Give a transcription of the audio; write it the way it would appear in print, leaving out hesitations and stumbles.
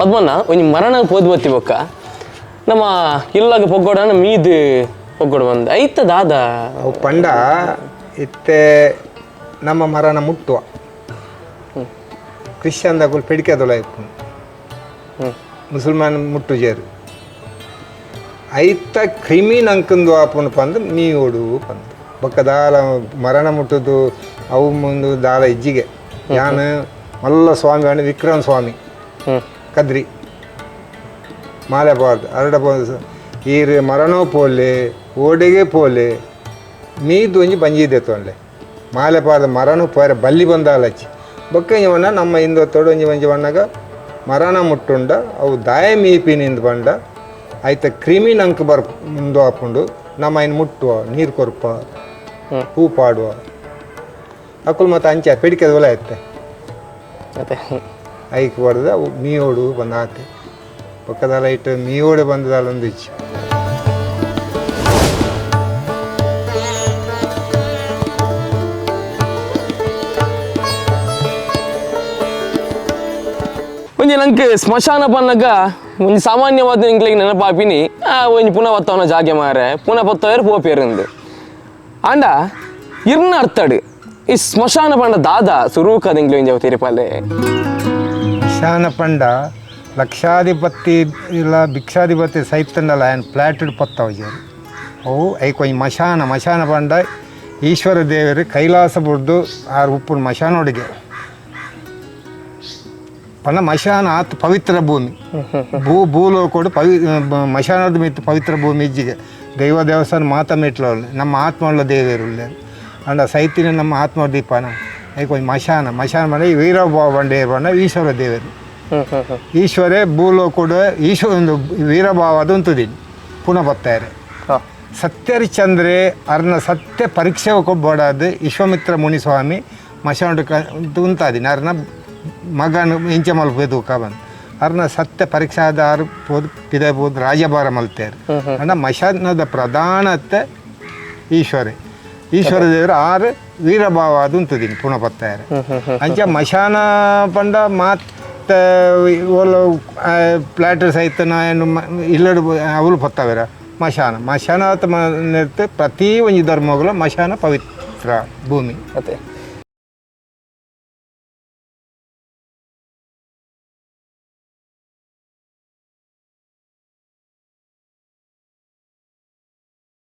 ಪದ್ಮನ್ನ ಒಂಜಿ ಮರಣ ಪೋದು ಬತ್ತಿ ಬೊಕ್ಕ ನಮ್ಮ ಇಲ್ಲಾಗ ಪೊಗ್ಗೋಡನ ಮೀದ್ ಪೊಗ್ಗೋಡ ಬಂದು ಐತ ದಾದ ಅವು ಪಂಡ ಇತ್ತೆ ನಮ್ಮ ಮರಣ ಮುಟ್ಟುವ ಕ್ರಿಶ್ಚಿಯನ್ ದಕುಲು ಪೆಡಿಕೆದೊಲ ಇಪ್ಪುನು, ಮುಸಲ್ಮಾನ್ ಮುಟ್ಟು ಜೇರು ಐತ ಕ್ರಿಮಿ ನಂಕಂದು ಆಪುನು ಪಂದು ಮೀಯೋಡು ಪಂದು ಬೊಕ್ಕ ದಾಲ ಮರಣ ಮುಟ್ಟುದು ಅವು ಮುಂದು ದಾಲ ಇಜ್ಜಿಗೆ. ಯಾನ್ ಮಲ್ಲ ಸ್ವಾಮಿ ಅಣ್ಣ ವಿಕ್ರಮ್ ಸ್ವಾಮಿ ಕದ್ರಿ ಮಾಲೆ ಬಾರ್ದು ಅರಡ ಬೋದು ಈರ್ ಮರಣೋ ಪೋಲೆ ಓಡೆಗೆ ಪೋಲೆ ಮೀದು ಒಂಜಿ ಬಂಜಿದೆ ತೊಂಡೆ ಮಾಲೆ ಪಾರ್ದ ಮರಣೋ ಪೋರೆ ಬಲ್ಲಿ ಬಂದಾಲಚ್ಚಿ ಬೊಕ್ಕ ಇವನ ನಮ್ಮ ಇಂದು ತೊಡು ಒಂಜಿ ಒಂಜಿ ಬಣ್ಣಗ ಮರಣ ಮುಟ್ಟುಂಡ ಅವು ದಾಯ ಮೀಪಿನಿಂದ ಬಂಡ ಐತ ಕ್ರಿಮಿ ನಂಕ್ ಬರ್ ಮುಂದು ಆಪುಂಡು ನಮ್ಮ ಐನ್ ಮುಟ್ಟುವ ನೀರು ಕೊರ್ಪ ಹೂ ಪಾಡುವ ಅಕುಲು ಮತ್ತು ಅಂಚೆ ಪೆಡಿಕೆದ ಒಲ ಐತೆ ಅದೇ ಐಕ್ ಬಡ್ದು ಅವು ಮೀಯೋಡು ಬಂದು ಆತೆ ಪಕ್ಕದಲ್ಲ ಇಟ್ಟು ಮೀಯೋಡು ಬಂದದಲ್ಲ ಒಂದು ಇಚ್ಚು. ಒಂಜಿ ನಂಕ್ ಸ್ಮಶಾನ ಪನ್ನಗ ಒಂಜಿ ಸಾಮಾನ್ಯವಾದ ಎಂಕ್ಲೆಗ್ ನೆನಪಾಪಿನಿ ಆ ಒಂಜಿ ಪುನಃ ಬತ್ತವನ ಜಾಗೆ ಮಾರೆ ಪುನಃ ಪತ್ತವೇರು ಪೋಪೇರಿಂದು ಆಂಡ ಇರ್ನ ಅರ್ಥಡು ಈ ಸ್ಮಶಾನ ಪಂಡ ದಾದ ಸುರೂಕದ ಎಂಕ್ಲೆ ಒಂಜಿ ತೆರಿಪಾಲೆ. ಸ್ಮಶಾನ ಪಂಡ ಲಕ್ಷಾಧಿಪತಿ ಇಲ್ಲ ಭಿಕ್ಷಾಧಿಪತಿ ಸೈತಂಡಲ ಆಯನ್ ಪ್ಲಾಟೆಡ್ ಪತ್ತವಜೇರು ಅವು ಐಕ್ ಒಂಜಿ ಮಶಾನ. ಮಶಾನ ಪಂಡ ಈಶ್ವರ ದೇವರು ಕೈಲಾಸ ಬುಡ್ದು ಆರು ಉಪ್ಪುನ ಮಶಾನೊಡಿಗೆ ಪಂಡ ಮಶಾನ ಆತ್ ಪವಿತ್ರ ಭೂಮಿ ಭೂ ಭೂಲೋಕೋಡು ಪವಿ ಮಶಾನದ ಮಿತ್ತು ಪವಿತ್ರ ಭೂಮಿ ಇಜ್ಜಿಗೆ ದೈವ ದೇವಸ್ಥಾನ ಮಾತ ಮೆಟ್ಲು ನಮ್ಮ ಆತ್ಮಳ್ಳ ದೇವರು ಅಂಡ ಸೈತಿನ ನಮ್ಮ ಆತ್ಮ ದೀಪನ ಐಕ್ ಒಂಜಿ ಮಶಾನ. ಮಶಾನ ಪಂಡ ಈ ವೀರಭಾವ ಬಂಡೆ ಪಂಡ ಈಶ್ವರ ದೇವರು ಈಶ್ವರೇ ಭೂಲೋಕೋಡು ಈಶ್ವರ ಒಂದು ವೀರಭಾವ ಅದು ಉಂತುದೀನಿ ಪುನಃ ಬತ್ತಾರೆ ಸತ್ಯರಿಚಂದ್ರೆ ಅರ್ನ ಸತ್ಯ ಪರೀಕ್ಷೆ ಕೊಬ್ಬಾಡದು ವಿಶ್ವಾಮಿತ್ರ ಮುನಿಸ್ವಾಮಿ ಮಶಾನ ಉಂತಾದಿನ ಅರ್ನ ಮಗನ ಇಂಚ ಮಲ್ಪು ತೂಕ ಬಂದು ಅರ್ನ ಸತ್ಯ ಪರೀಕ್ಷಾದ ಆರು ಪೋದು ಪಿದೆ ಪೋದು ರಾಜಭಾರ ಮಲ್ತೇರು. ಅಂಡ ಮಶಾನದ ಪ್ರಧಾನತೆ ಈಶ್ವರೇ ಈಶ್ವರ ದೇವರು ಆರು ವೀರಭಾವ ಅದು ಉಂತುದೀನಿ ಪುನಃ ಬತ್ತಾರೆ. ಅಂಚ ಮಶಾನ ಪಂಡ ಮಾತ್ ಓಲ ಪ್ಲಾಟರ್ ಸಹಿತ ಏನು ಇಲ್ಲಡು ಅವಳು ಪತ್ತವೇರ ಮಶಾನ ಮಶಾನ ಪ್ರತಿ ಒಂಜಿ ಧರ್ಮಗಳ ಮಶಾನ ಪವಿತ್ರ ಭೂಮಿ. ಅದೇ.